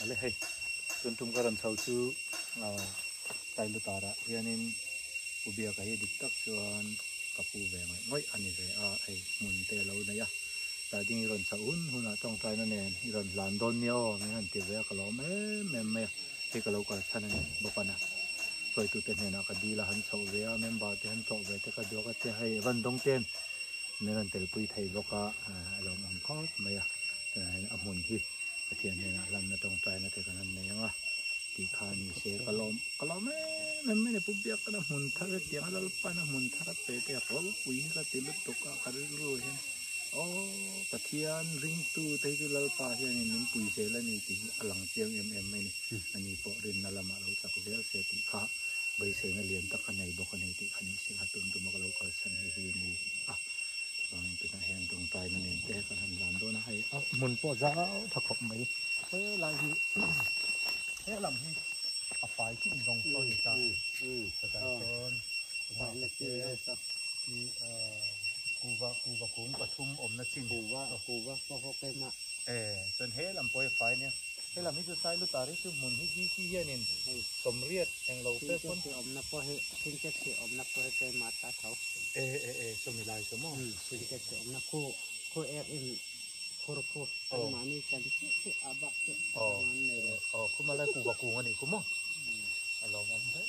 Ale hei tun tum ka rawn chho chu Tailutarah hianin u biaka hi dik tak chuan ka pu ve ngawih ngawih a ni ve a, hei hmun te a lo nei a, tlai ding i rawn chhoh hun hunah tawngtaina nen i rawn hlan dawn nia aw min han ti ve a, ka lawm em em mai a, hei ka lo kal chhan a ni bawk a na. Hruaitute hnenah ka dil a han chhoh ve a, member te han tlawh ve te ka duak a tia hei Evan Dawngten min rawn telpui thei bawk a, a lawmawm khawp mai a, tunah hian a hmun hi Pathian hnenah hlanna tawngtaina te kan han nei ang a tih kha ni se ka lawm ka lawm em em mai ni Pu Biakna hmun thar hetiang a Lalpana hmun thar a pe te ropui hi ka ti lutuk a ka rilru hian aw Pathian ringtu te hi chu Lalpa hianin min pui zel a ni tih hi a lang chiang em em mai ni ani pawh rinna lamah lo chak zel se tih kha beiseina lian tak a nei bawk a ni tih kha ni se a tun tuma ka lo kalsan hei hi ni a. Chuanin tunah hian tawngtaina nen te kan han zan dawn a hei a hmun pawh zau tha khawp mai helai hi helam hi a fai chin zawng sawn ni ta chutah chuan kuva kuva kung pathum awmna chin kuva kuva pawh ho keimah e chuan helam pawh hi a fai ania helam hi chu sailutar hi chu hmun hi DC hianin sawmriat englo te pawn awmna pawh hi sintex awmna pawh hi keimah ta tho. E e e sawmi lai saw maw? Umm sintex a awm na khu khu ek in khur khu kan mahni chan chiah chiah a bak chiah a dang an nei lo. Aw khuma lai kuhva kung a nih khu maw? A lawmawm hle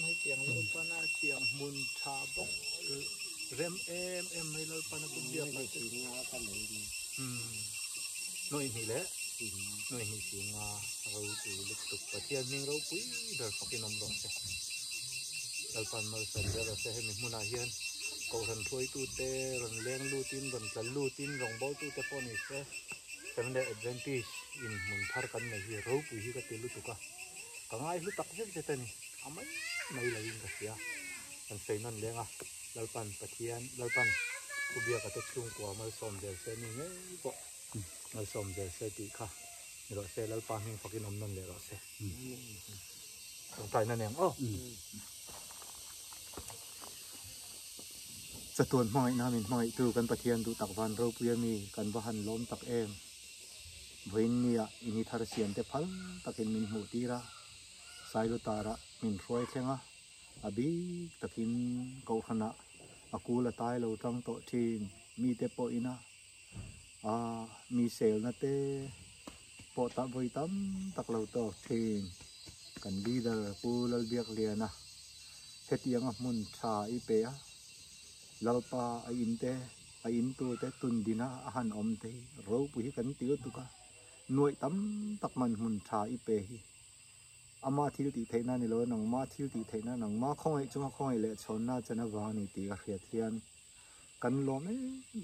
mai tiang Lalpana tiang hmun tha bawk rem em em mai Lalpana pu biak a che. Umm nuaih hnih leh nuaih hnih singa ropui lutuk Pathian hming ropui ber fakin awm rawh se. Lalpan malsawm zel rawh se hemi hmunah hian kohhran hruaitute rawn leng lutin rawn tla lutin rawngbawltute pawh ni se Seventh Day Adventist in hmun thar kan nei hi ropui hi ka ti lutuk a ka ngai hlu tak zet zet a ni a mai mai loin ka hria kan sawi nawn leng a Lalpan Pathian Lalpan Pu Biaka te chhungkua malsawm zel se ni ngei pawh malsawm zel se tih kha ni rawh se Lalpa hming fakin awm nawn leh rawh se. Tawngtaina nen aw. Chatuan hmangaihna min hmangaihtu kan Pathian duh tak van ropui a mi kan va han lawm tak em. Vawiin nia i ni thar siam te phal takin min hmuh tir a, Sailutarah min hruai thleng a, a bik takin Kohhranah a kul a tai lo tang tawh thin mite pawhin a a mi selna te pawh tah vawi tam tak lo tawk thin kan leader Pu Lalbiakliana hetianga hmun tha i pe a Lalpa a in te a in tur te tun dina a han awm te hi ropui hi kan ti lutuk a nuaih tam tak man hmun tha i pe hi ama thil tih theihna ni lo nangma thil tih theihna nangma khawngaih chunga khawngaih leh chhawnna chen avang a ni tih ka hriat hian. Kan lawm em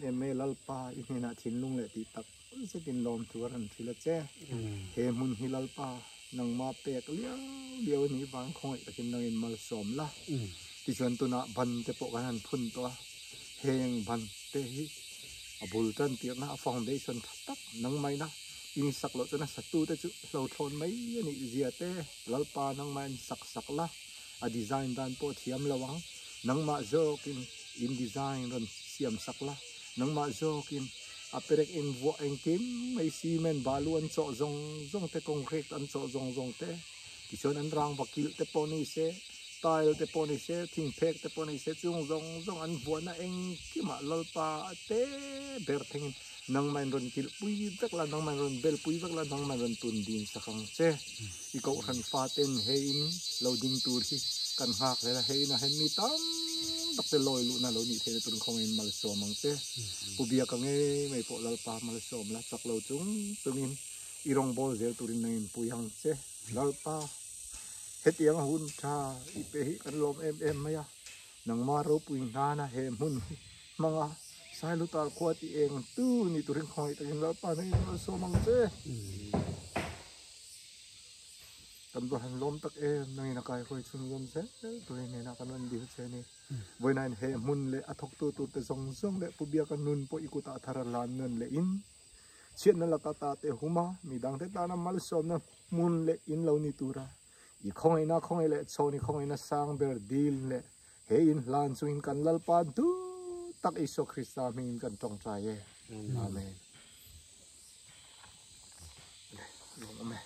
em e Lalpa i hnenah thinlung leh tih tak zetin lawm thu a rawn hrilh a che. He hmun hi Lalpa nangma pek liau liau a nih vang khawngaih takin nangin malsawm la. Tichuan tunah ban te pawh kan han phun tawh a, heng ban te hi a bul tan tirhna a foundation tha tak nangmaina insak loh chuan a satu te chu hlothlawn mai a nih zia te Lalpa nangmain sak sak la. A design dan pawh thiam lo ang, nangmah zawkin in design rawn siam sak la, nangmah zawkin a perek in vuah engkim mai cement balu an chawh zawng zawng te concrete an chawh zawng zawng te tichuan an rangva kilh te pawh ni se tile te pawh ni se thingphek te pawh ni se chung zawng zawng an vuahna engkimah Lalpa te ber thlengin nangmah in rawn kilh pui vek la nangmah in rawn bel pui vek la nangmah in rawn tun din sak ang che i kohhran faten hei in lo ding tur hi kan nghak hlel a hei inah hian mi tam tak te lawi luhna lo nih theihna turin khawngaihin malsawm ang che pu biaka ngei mai pawh Lalpa malsawm la chak lo chung chungin i rawngbawl zel turin nang in pui ang che Lalpa hetiang hun tha i pe hi kan lawm em em mai a. Nangma ropui hnana he hmun hi hmanga Sailutar khua ti eng tu ni turin khawngaih takin Lalpa nangin malsawm ang che. Kan va han lawm tak em nangin a kaihruai chhunzawm zel turin hnenah kan rawn dil che a ni. Vawiinain he hmun leh a thawktu turte zawng zawng leh Pu Biaka nun pawh i kutah thar a hlan nawn leh in chhiatna laka ta te huma midangte tana malsawmna hmun leh in lo ni tura I khawngaihna khawngaih leh chhawn i khawngaihna sang ber dil leh he in hlan chungin kan Lalpa duh tak Isua Krista hmingin kan tawngtai e. Amen. Lawm awm e.